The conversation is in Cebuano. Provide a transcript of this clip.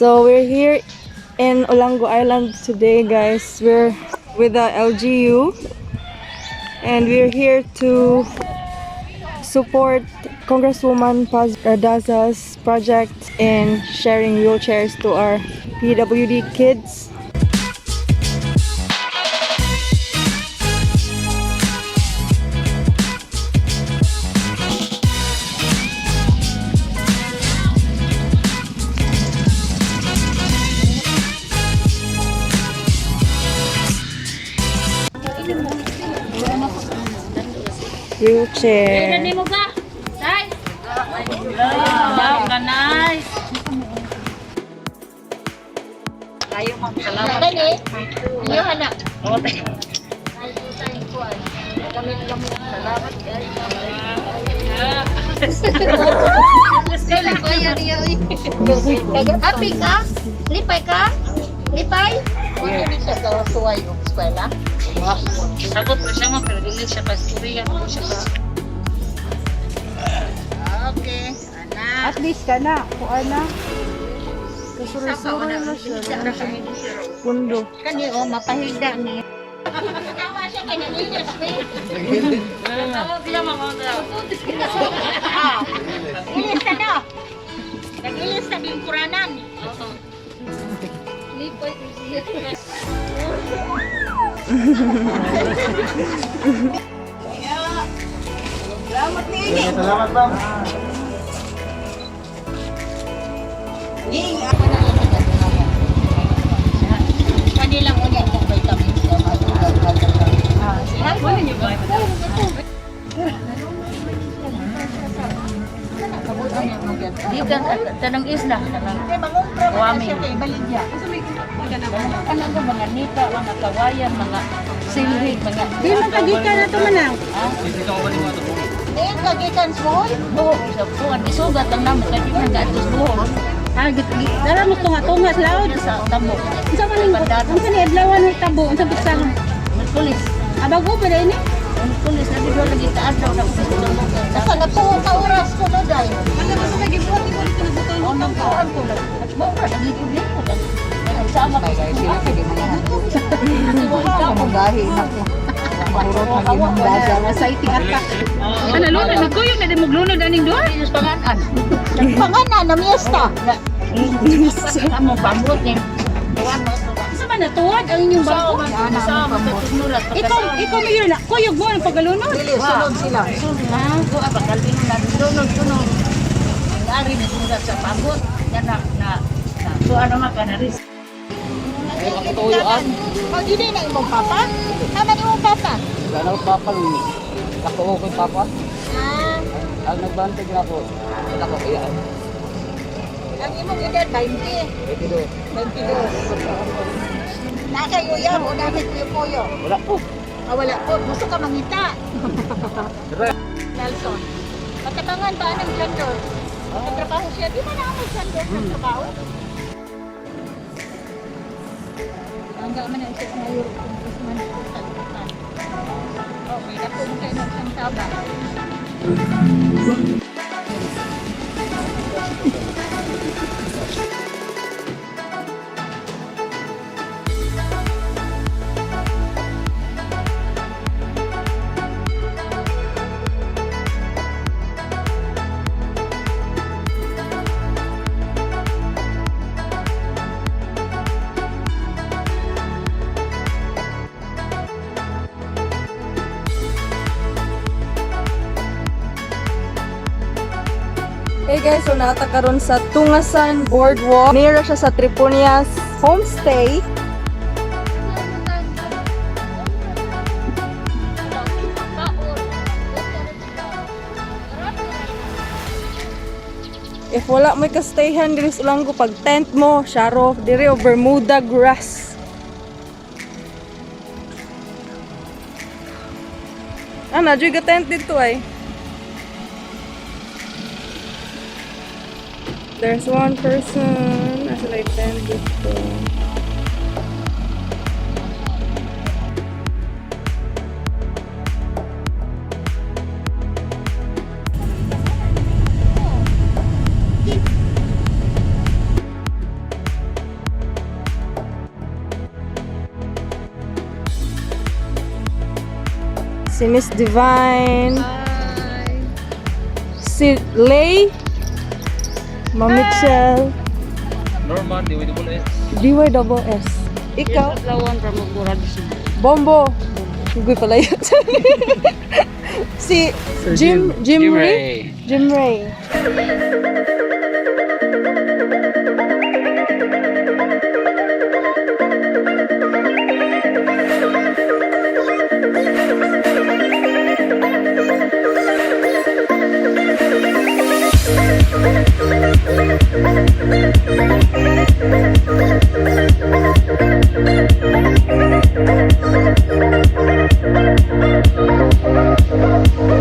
So we're here in Olango Island today, guys. We're with the LGU and we're here to support Congresswoman Paz Ardaza's project in sharing wheelchairs to our PWD kids. Wheelchair. Mo ba? Tay? Wow, ka nice. Salamat. Dali. Iyo anak. Happy ka? Lipay ka? Lipay? Sagot ko siya, ma'am, pero dili siya pa istorya ko siya pa. Okay. Anak. At least ka na. Kuha na. Kasuroy-suroy na siya. Pundo. Kani o mapahida ni. Tawa siya kay nagilis ni. Tawag sila, ma'am. Ah. Ilis na na. Nagilis na din kuranan. Salamat, ma'am. Kanila mo niya kung vitamins na Gikan tanang isla tanang Kay mangumpra man na siya kay baligya. Kanang ka mga nipa, mga kawayan, mga silhig, mga Di man kagikan na to manang. Diin ka gikan school? Buhok sa buwan isugat ang namo kay di man kaadto buhok. Ah, dara mo tunga-tunga sa laod. Sa tamo. Unsa man ning unsa ni adlawan ni tabo, unsa pitsa? Merkulis. Abago pa dai ni. Merkulis na dito lagi taas daw na sa tamo. Nasa na po ka oras ko no day. Ano ba sa gibuhat ni dito nabutol O nang kuan ko lang. Mo ra lagi ko dito. Nagsama ko sa Sila kay mga Magahi na ko. Mahurot na ginong dagat. Anxiety attack. Ano lunod nagkuyog na di mo aning duha. Diyos panganan. Panganan na miyesta. Amo pamot ni. Unsa man natuwad ang inyong bangko? Sa pagkanulat. Ikaw ikaw mayor na kuyog mo ang pagalunod. Dili sunod sila. Ko abakalbin na sunod sunod. Ang ari ni surat sa pamot na na na. So ano man ka na rin. Pag dili na imong papa? Tama ni imong papa? Wala na ako papa. Ako ko kay papa. Ah, Ang nagbantay na ako. Wala ko kaya. ang imong edad 20. 22. 22. Na kay uyab o na kay kuyo-kuyo? Wala po. Ah, wala po. Gusto ka mangita. Nelson. Patabangan ba ng gender? Nagtrabaho siya. Di ba na ako gender ng trabaho? Hanggang man ang isang mayor congressman sa Lutan. Okay, napo mo kayo ng isang taba. Hey guys, so naata karon sa Tungasan Boardwalk. Near siya sa Triponias Homestay. If wala mo'y kastayhan diri sa Olango, pag tent mo, Sharo, diri o Bermuda grass. Ah, na ga tent dito ay. There's one person. Nasa like tent dito. Si Miss Divine. Si Lay. Ma Mitchell. Norman, di double S. DY double S. Ikaw? Lawan from Murad. Bombo. Guy pala yun. Si Jim Jim Ray. Jim Ray.